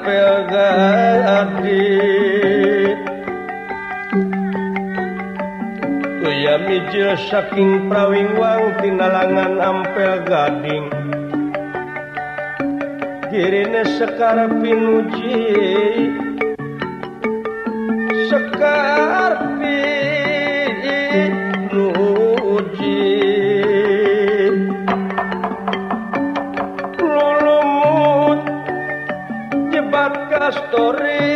ampel gading Toya mijil saking prawingwang tinalangan ampel gading Girine sekar pinuji sekar pinuji Lulumut nyebat kastori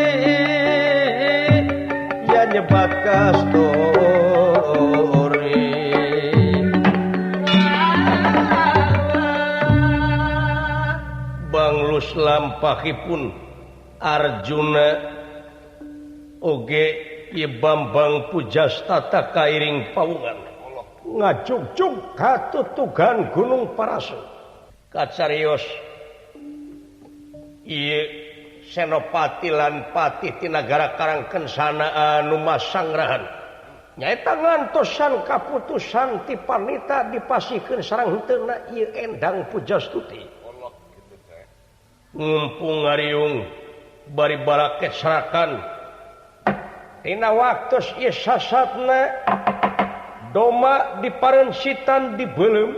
ya nyebat kastori Banglus lampahipun Arjuna oge Ieu Bambang Pujastata kairing pawungan ngajugjug katutugan Gunung Parasu kacarios ieu Senopati lan Patih ti nagara Karangkensana anu masangrahan nyaeta ngantosan kaputusan ti panita dipasihkeun sareng henteuna ieu Endang Pujastuti ngumpung ngariung bari baraket serakan tina waktos ieu sasatna doma diparensitan dibeuleum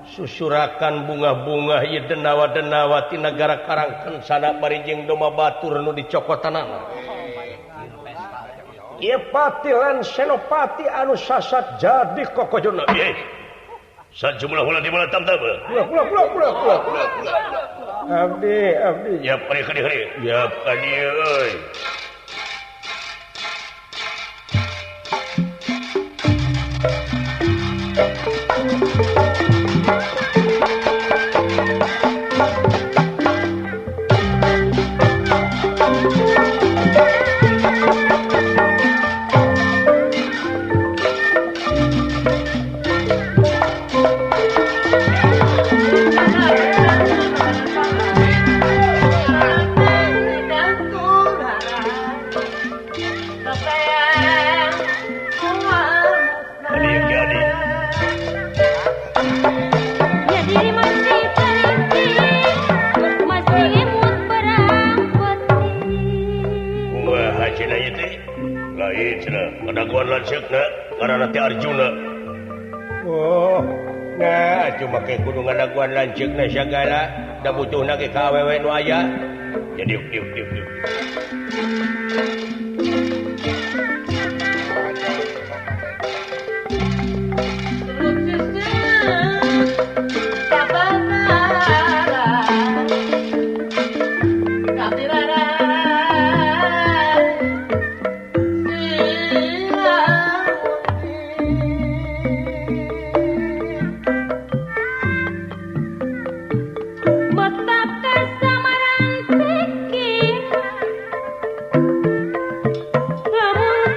susurakan bunga-bunga ieu denawa-denawa ti nagara Karangkensana bari jeung doma batur nu dicokotanana ieu pati lan senopati anu sasat jadi kokojona ieu sajumlah ulah di mana tam-tam ulah ulah ulah ulah ulah abdi abdi ya kali kali kali ya kali euy Arjuna. Oh, nah cuma ke kudu ngadaguan lanceukna sagala da butuhna ge ka awewe nu aya. Jadi diuk diuk diuk diuk. Pikir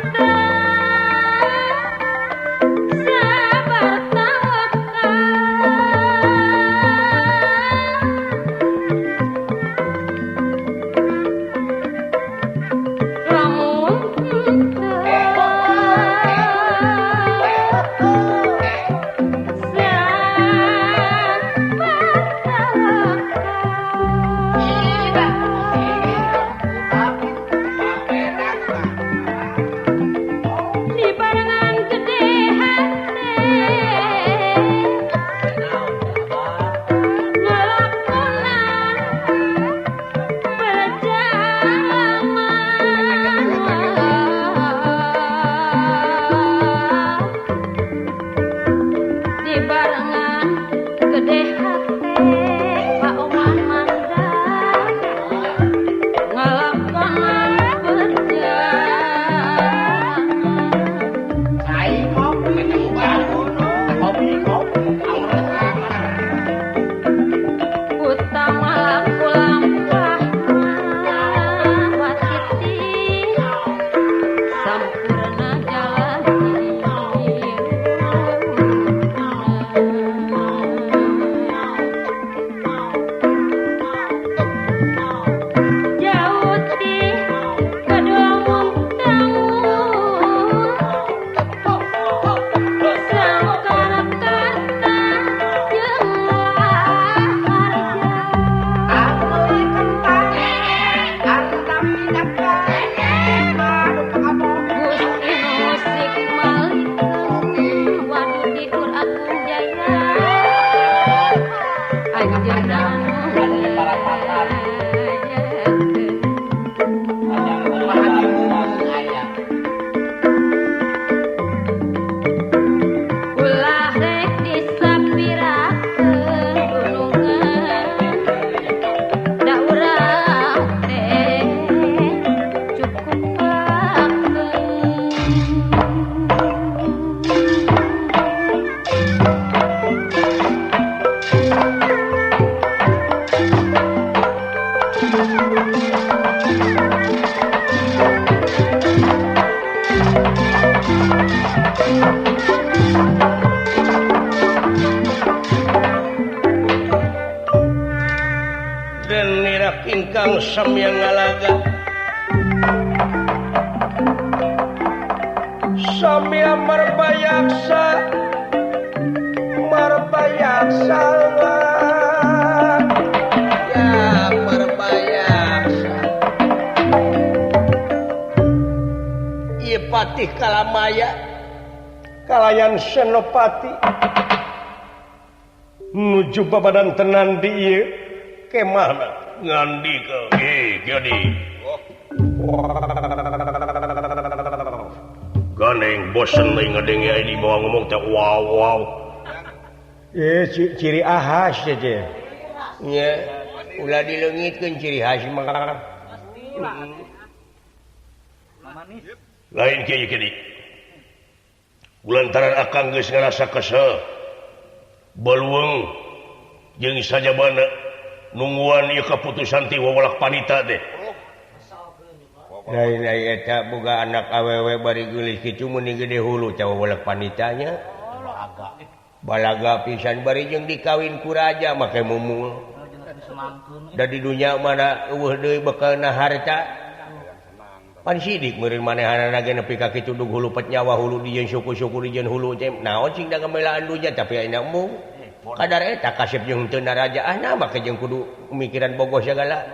Dan nira ingkang samya ngalaga samya marbayaksa marbayaksa ya marbayaksa ieu Patih Kalamaya kalayan Senopati nuju babadan tenan di ieu kemahna ngandika jadi ganeng bosen lain ngadenge ai dibawa ngomong teh wow wow ciri khas teh nya ulah dileungitkeun ciri khas mah lain kieu kieu ulantaran akang geus ngarasa kesel balueung jeung sajabana nungguan ieu kaputusan ti wawalak panita teh. Lain ai eta boga anak awewe bari geulis kitu meuni gede hulu teh wawalak panitanya. Balaga pisan bari jeung dikawin ku raja make mumul. Da di dunya mana eueuh deui bekalna harta. Pan sidik meureun manehanana ge nepi ka kitu dug hulu pet nyawa hulu dijieun suku-suku dijieun hulu teh naon sing da ngamelaan dunya tapi ayeuna embung. Kadar eta kasep jeung henteu raja ah nah make jeung kudu mikiran bogoh sagala.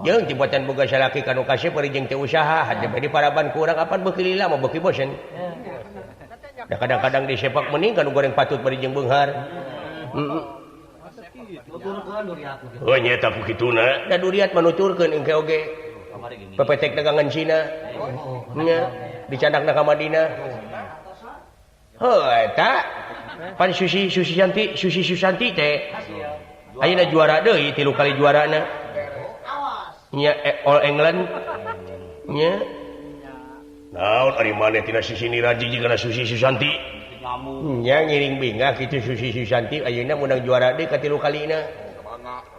Jeung tibotan boga salaki kanu kasep bari jeung teu usaha hade bari paraban ku urang apan beuki lila mah beuki bosen. Da kadang-kadang disepak mending kanu goreng patut bari jeung beunghar. Heeh. Oh nya eta ku kituna. Da duriat manuturkeun engke oge. Pepetek dagangan Cina. Nya dicandakna ka Madinah. Heuh eta pan Susi Susanti Susi Susanti teh ayeuna juara deui 3 kali juarana nya All England nya naon ari maneh tina sisi Niraji jeung kana Susi Susanti nya ngiring bingah kitu Susi Susanti ayeuna menang juara deui ka 3 kalina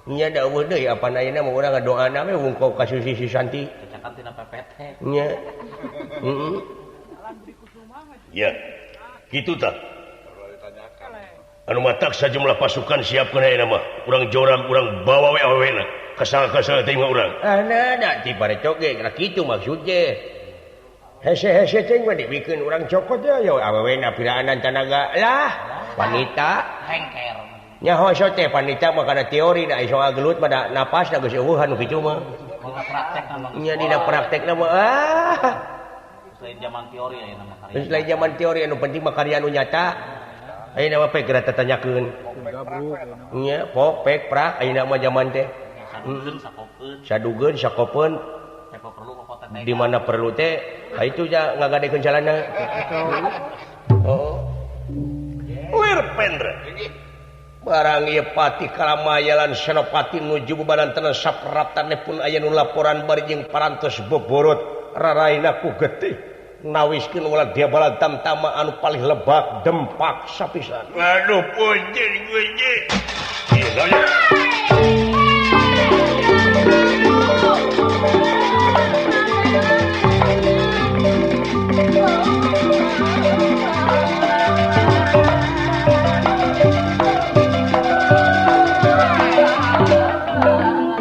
nya da eueuh deui apan ayeuna mah urang ngadoana we wungkul ka Susi Susanti cacakan tina PPT nya heeh ya kitu tah anu matak sajumlah pasukan siapkeun ayeuna mah urang jorang urang bawa we awewena kesal-kesal teh mah urang ah nah ti parecok ge kana kitu maksud ge hese-hese teh mah dibikeun urang cokot ya awewena piraanan tanaga lah wanita hengker nyaho so teh panita mah kana teori da iso ngagelut mah da napas da geus eueuhan nu kitu mah nya dina praktekna mah ah selain zaman teori ayeuna mah karya selain zaman teori anu penting mah karya anu nyata ayeuna mah pek geura tatanyakeun nya pok pek prak ayeuna mah zaman teh sadugeun sakopeun di mana perlu teh ka itu ja ngagadekeun jalana oh lir pendra barang ieu Patih Kalamaya lan Senopati nuju bebanan tenan sapraptane pun aya nu laporan bari jeung parantos boborot raraina ku getih nawiskeun ulah dia balag tamtama anu palih lebak dempak sapisan. Waduh punjen guji.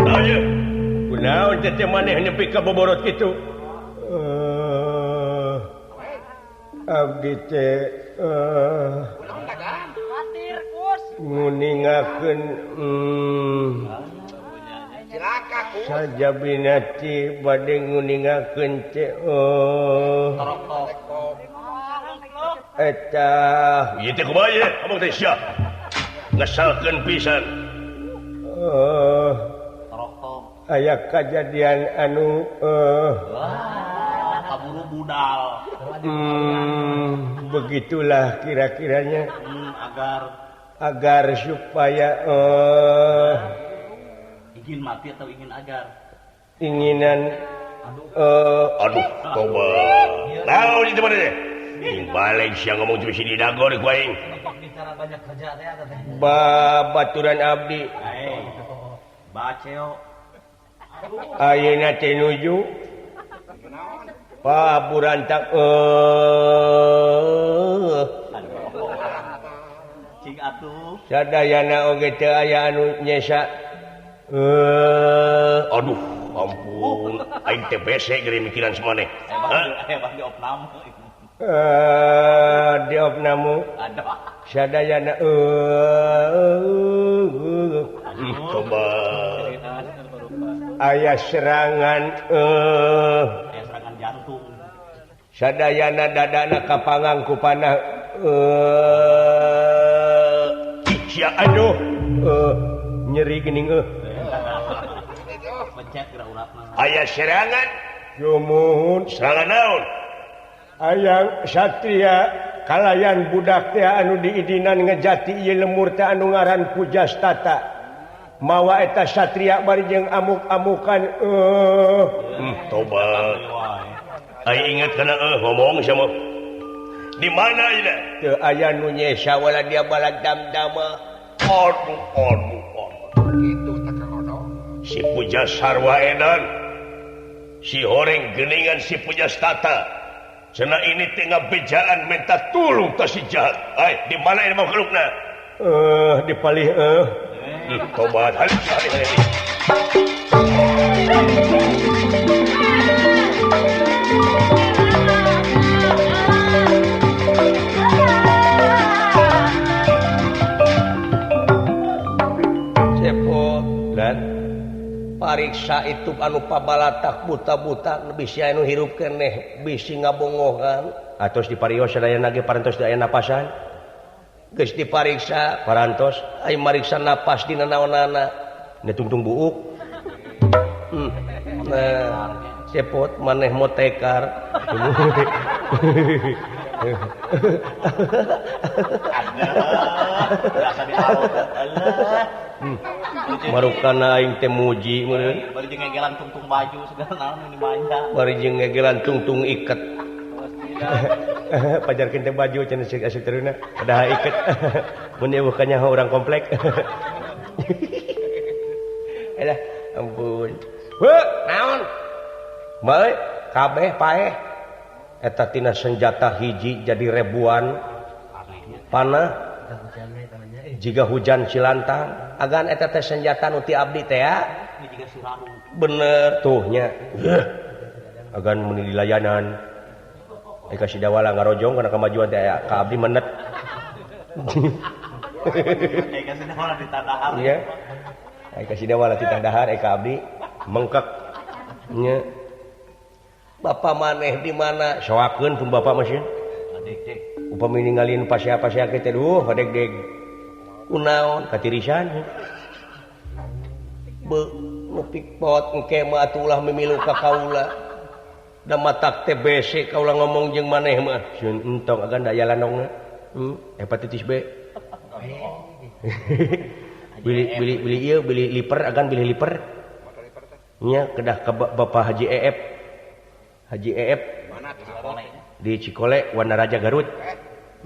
Ayo, kunaon teh maneh nepi ka boborot kitu? Abdi teh nguningakeun sajabinati bade nguningakeun teh eta ieu teh kumaha ye ngomong teh sia ngesalkeun pisan aya kajadian anu kaburu budal. Begitulah kira-kiranya agar supaya ingin mati atau ingin agar inginan aduh toba naon itu mana ing balik siang ngomong cuma sini dagor ku aing babaturan abdi Baceo. Ayeuna teh nuju paburantak cing atuh. Sadayana oge teu aya anu nyesa. Aduh, ampun. Aing teh bese geuring mikiran samaneh. Hebat di opname. Di opname. Aduh. Sadayana coba. Aya serangan aya serangan jantung. Sadayana dadana kapangang ku panah cia aduh nyeri geuning Pencet geura uratna. Aya serangan jumuhun serangan naon? Ayang satria kalayan budak teh anu diidinan ngejati ieu lemur teh anu ngaran Pujastata. Mawa eta satria bari jeung amuk-amukan tobat. Ai ingat kana ngomong sama. Di mana ieu? Teu aya nu nyesa wala dia balag damdama. Aduh aduh aduh. Kitu teh kalodo. Si Puja Sarwa edan. Si horeng geuningan si Pujastata. Cenah ini teh ngabejaan minta tulung ka si jahat. Ai di mana ieu makhlukna? Di palih tobat hari hari hari. Cepot dan pariksa itu anu pabalatak buta-buta bisi anu hirup keneh bisi ngabongohan atos diparios sadayana ge parantos daya napasan. Geus dipariksa parantos ai mariksa napas dina naonana da tungtung buuk. Nah cepot maneh motekar. Marukana aing teh muji meureun bari jeung ngegelan tungtung baju segala naon ini manja bari jeung ngegelan tungtung iket. Pajarkeun teh baju cenah cek asup teruna padahal iket mun ieu bukannya urang komplek. Alah ampun. Heuh naon bae kabeh paeh eta tina senjata hiji jadi ribuan panah jiga hujan cilantang agan eta teh senjata nu ti abdi teh ya bener tuh nya agan mun dilayanan Eka Sidawala ngarojong kana kemajuan teh aya ka abdi menet. Eka Sidawala ditadahar. Iya. Eka Sidawala ditadahar eka abdi mengkek. Nya. Bapak maneh di mana? Soakeun pun bapak mah sieun. Upami ningalin pasea-pasea teh duh hadeg-deg. Kunaon katirisan. Be nepi pot engke mah atuh ulah mimilu ka kaula. Da matak TBC kaula ngomong jeung maneh mah sieun entong agan da aya landongna. Hepatitis B. Bili bili bili ieu bili liper agan bili liper. Nya kedah ka Bapak Haji EF. Haji EF di Cikole Wanaraja Garut.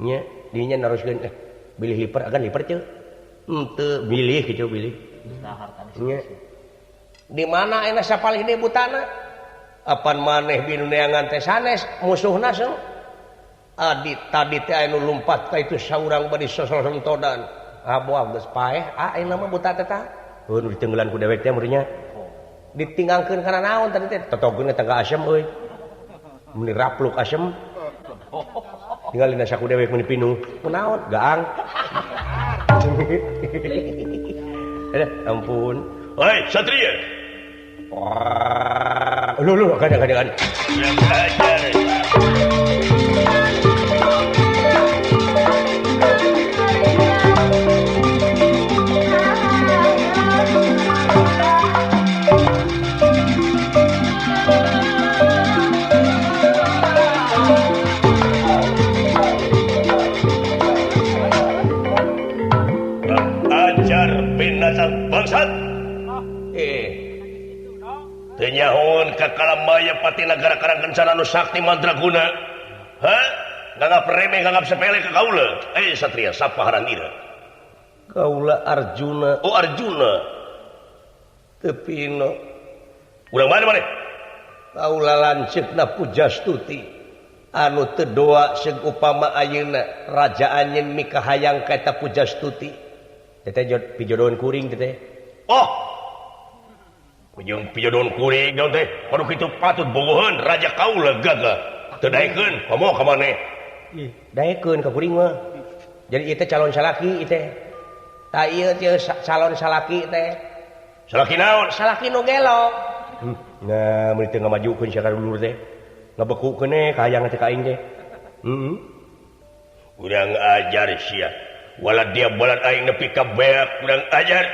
Nya dinya naroskeun bilih liper agan liper ceu. Henteu bilih kitu bilih. Nya. Di mana enak sapalih deui butana? Apan maneh binu neangan teh sanes musuhna so. Adi tadi teh anu lumpat ka itu saurang bari sosol-sontodan. Aboah geus paeh ah ayeuna mah buta teh tah. Heuh nu ditenggelan ku dewek teh meureunnya. Ditinggangkeun kana naon tadi teh? Totogeun eta ka asem euy. Meuni rapluk asem. Tinggal dina saku dewek meuni pinuh. Kunaon? Gaang. Eh ampun. Hei satria. Lu lu kadang kadang. Ajar binatang bangsat. Teu nyahoeun ka Kalamaya pati nagara Karangkencana nu sakti mandraguna. Hah? Nganggap remeh, nganggap sepele ka kaula. Satria, sapa haran ira? Kaula Arjuna. Oh, Arjuna. Teu pino. Urang mana maneh? Kaula lanceukna Pujastuti anu teu doa seung upama ayeuna raja anjeun mikahayang ka eta Pujastuti. Teh teh pijodohan kuring teh teh. Oh. Ujung pijodohan kuring naon teh? Kudu kitu patut bogoheun raja kaula gagah. Teu daekeun komo ka maneh. Ih, daekeun ka kuring mah. Jadi ieu teh calon salaki ieu teh. Tah ieu teh calon salaki teh. Salaki naon? Salaki nu gelo. Nah, mun teu ngamajukeun sia ka dulur teh. Ngabekukeun we ka hayang teh ka aing teh. Heeh. Urang ajar sia. Wala dia balat aing nepi ka beak urang ajar.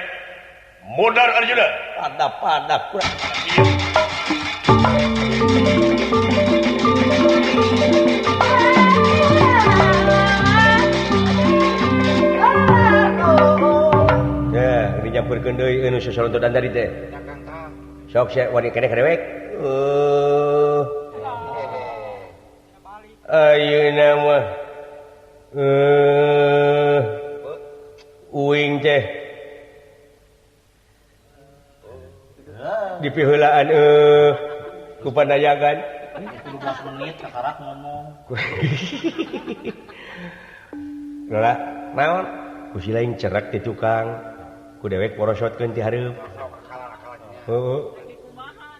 Modar Arjuna. Pada-pada kurang. Ya, ini nyampurkeun deui anu sasalontodan tadi teh. Sok sia wani keneh ka dewek. Ayeuna mah uing teh dipiheulaan ku pandayagan 13 menit kakarak ngomong. Lola, naon? Ku si lain cerak ti tukang, ku dewek porosotkeun ti hareup. Heeh.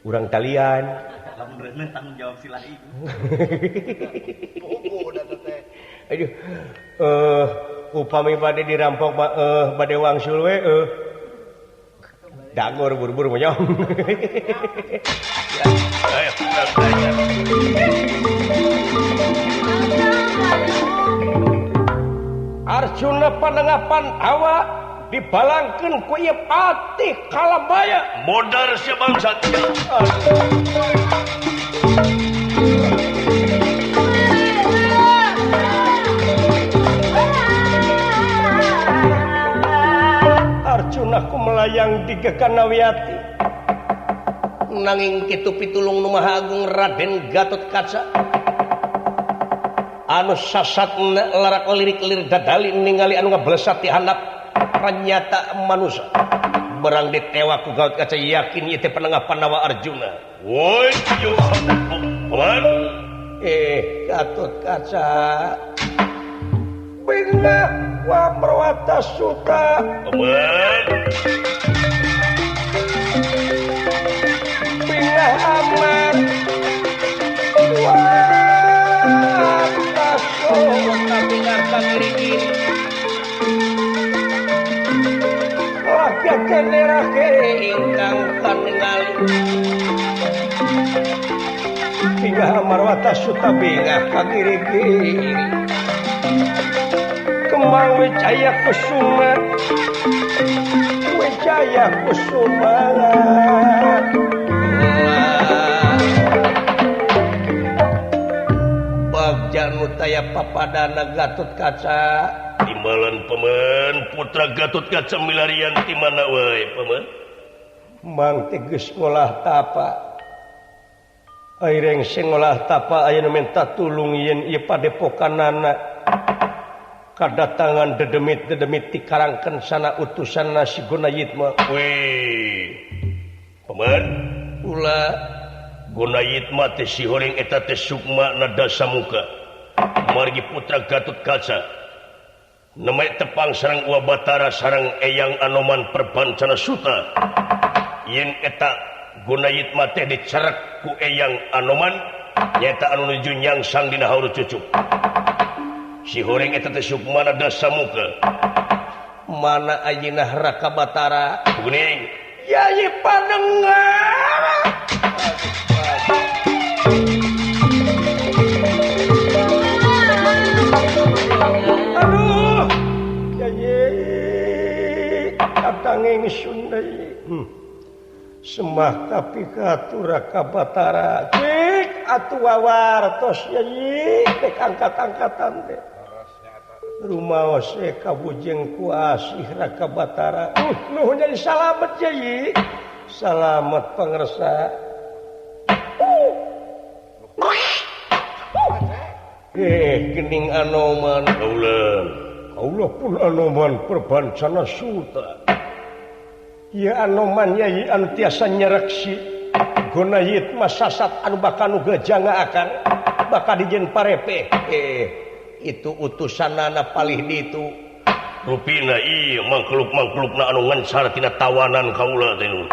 Urang talian. Lamun reuneuh tanggung jawab si lain. Aduh. Upami bade dirampok bade wangsul we dagor buru-buru monyong. Arjuna panengapan awak dibalangkeun ku ieu patih Kalabaya. Modar sia bangsat. Arjuna ku melayang di Geganawiati. Nanging kitu pitulung nu Maha Agung Raden Gatot Kaca anu sasat larak lirik-lirik dadali ningali anu ngablesat ti handap pranyata manusa berang ditewak ku Gatot Kaca yakin ieu teh penengah Pandawa Arjuna. Woi yo paman Gatot Kaca bingah wa marwata suta paman bingah amat wa suta bingah kangiri rakyat nerake ingkang kaningali bingah marwata suta bingah kangiri Kemang Wijaya Kusuma Wijaya Kusuma Bagja nu taya papadana Gatot Kaca timbalan pemen putra Gatot Kaca milarian ti mana wae pemen Mang teh geus ngolah tapa aireng sing ngolah tapa aya nu minta tulung yen ieu padepokanana kadatangan dedemit-dedemit ti Karangkencana utusan si Gunayitma. Weh. Paman, ulah Gunayitma teh si horing eta teh sukma nadasamuka. Margi putra Gatot Kaca. Nemai tepang sareng Uwa Batara sareng Eyang Anoman Perbancana Suta. Yen eta Gunayitma teh dicerek ku Eyang Anoman nyaeta anu nuju nyangsang dina haur cucuk. Si horeng eta teh sukmana dasamuka. Mana ayeuna Raka Batara? Kuning. Yayi pandengar. Aduh. Yayi katanging ingsun deui. Semah tapi katur Raka Batara. Cik atuh wawartos yayi teh angkat-angkatan teh. Rumaos kabujeng ku asih Raka Batara. Nuhun jadi salamet yayi. Salamet pangersa. Gening Anoman kaulan. Kaulah pun Anoman Perbancana Suta. Ieu Anoman Yai anu tiasa nyereksi Gunayit masasat anu bakal nu gejanga akan bakal dijieun parepe. Itu utusanana palih ditu. Rupina ieu mangkluk-mangklukna anu ngencar tina tawanan kaula teh nu.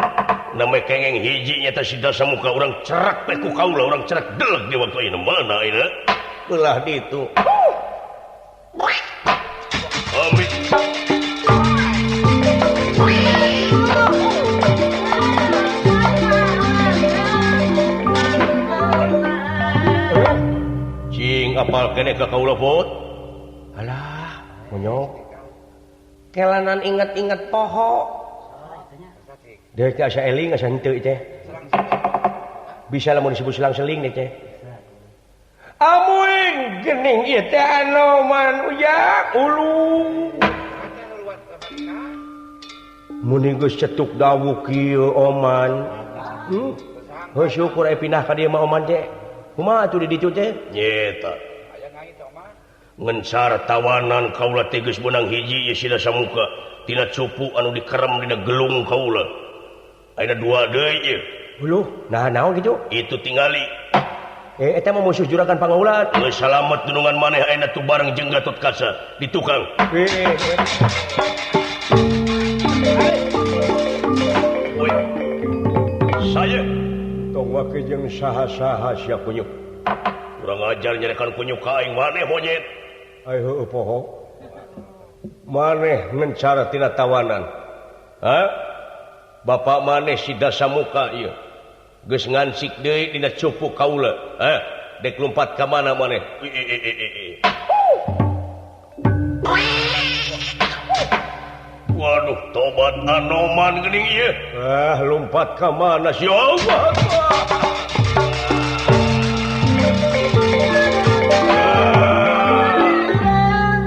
Name kengeng hiji nyata si Dasamuka urang cerak teh ku kaula urang cerak deleg di waktu ayeuna mana ayeuna. Belah ditu. Amin. Cing apal kene ka kaula pot? Alah, monyok. Kelanan inget-inget poho. Deui teh asa eling asa henteu teh. Bisa lamun disebut selang-seling deh teh. Amuin gening ieu teh Anoman uyak ulu. Muni geus cetuk dawuh kieu Oman. Heuh syukur aya pindah ka dieu mah Oman teh. Kumaha atuh di ditu teh? Nyeta. Ngencar tawanan kaula teh geus meunang hiji ieu si Dasamuka tina cupu anu dikerem dina gelung kaula. Ayeuna dua deui ieu. Uluh, nah naon kitu? Itu tingali. Eta mah musuh juragan pangaulan. Geus salamet dunungan maneh ayeuna tuh bareng jeung Gatot Kaca di tukang. Woi. Saya tong wake jeung saha-saha sia kunyuk. Urang ajar nyarekan kunyuk ka aing maneh monyet. Ai heueuh poho. Maneh ngencar tina tawanan. Ha? Bapak maneh si Dasamuka ieu. Geus ngansik deui dina cupu kaula. Ha? Dek lumpat ka mana maneh? Waduh, tobat Anoman geuning ieu. Ah, lumpat ka mana si Allah?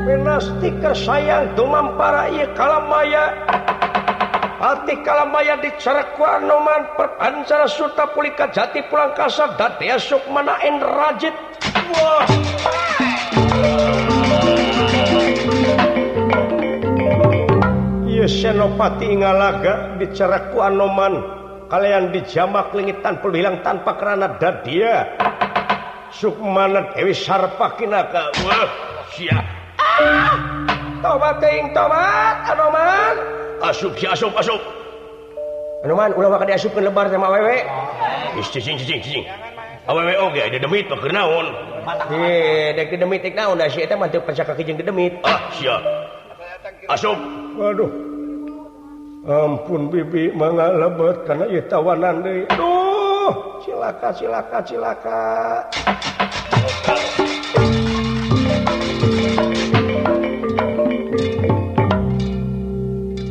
Penastika sayang tumampara ieu kalamaya. Ati kalamaya dicarek ku Anoman perpancara suta pulika jati pulang kasar datea sukmana Indrajit. Wah. Ieu Senopati ngalaga dicarek ku Anoman kalian dijamak leungit tanpa hilang tanpa kerana dadia Sukmana Dewi Sarpakinaka. Wah, sia. Ah! Tobat teuing tobat Anoman. Asup si asup asup. Anoman ulah waka diasupkeun lebar sama awewe. Ih cicing cicing cicing. Awewe oge ada demit mah keur naon. Heh, dek demit teh naon da si eta mah teu pacak kaki jeung demit. Ah, sia. Asup. Waduh. Ampun bibi mangga lebet kana ieu tawanan deui. Duh, cilaka cilaka cilaka.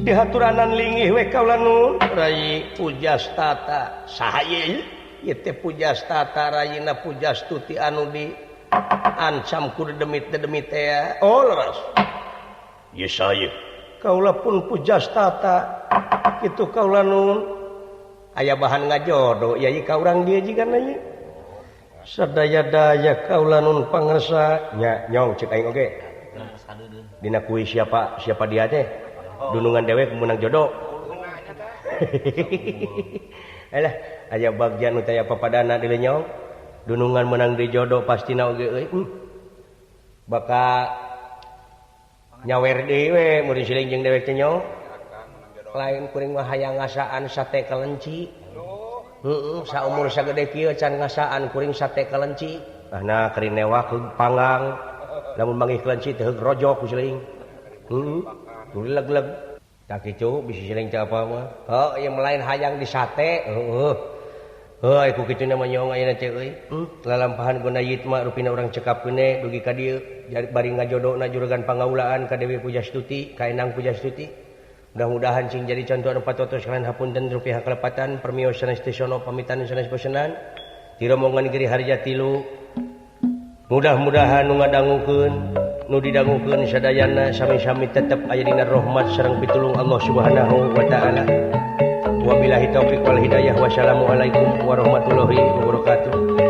Dihaturanan lingih we kaula nun Rai Pujastata saha ieu ieu teh Pujastata rayina Pujastuti anu di ancam ku dedemit-dedemit teh. Oh leres ieu saha kaula pun Pujastata kitu kaula nun aya bahan ngajodoh ieu ka urang dieu jigana ieu sadaya-daya kaula nun pangersa nya nyong ceuk aing oge dina kuis siapa siapa dia teh dunungan dewek menang jodoh. Alah, aya bagja nu taya papadana di lenyong. Dunungan menang di jodoh pastina oge euy. Baka nyawer deui we mun siling jeung dewek teh nyong. Lain kuring mah hayang ngasaan sate kelenci. Heeh, saumur sagede kieu can ngasaan kuring sate kelenci. Ah nah keur newak panggang. Lamun manggih kelenci teh rojok ku siling. Heeh. Leg-leg tak kitu bisi siling teh apa mah. Heuh, ieu mah lain hayang di sate. Heuh. Heuh, ku kitu na mah nyong ayeuna teh euy. Lalampahan guna yitma rupina urang cekapkeun dugi ka dieu bari ngajodona juragan pangaulaan ka Dewi Pujastuti, ka Enang Pujastuti. Mudah-mudahan sing jadi contoh anu patotos kalian hapunten rupiah kalepatan permios sanes tisono pamitan sanes bosenan. Ti rombongan Giri Harja tilu. Mudah-mudahan nu ngadangukeun nu didangukeun sadayana sami-sami tetep aya dina rahmat sareng pitulung Allah Subhanahu wa taala. Wabillahi taufik wal hidayah. Wassalamualaikum warahmatullahi wabarakatuh.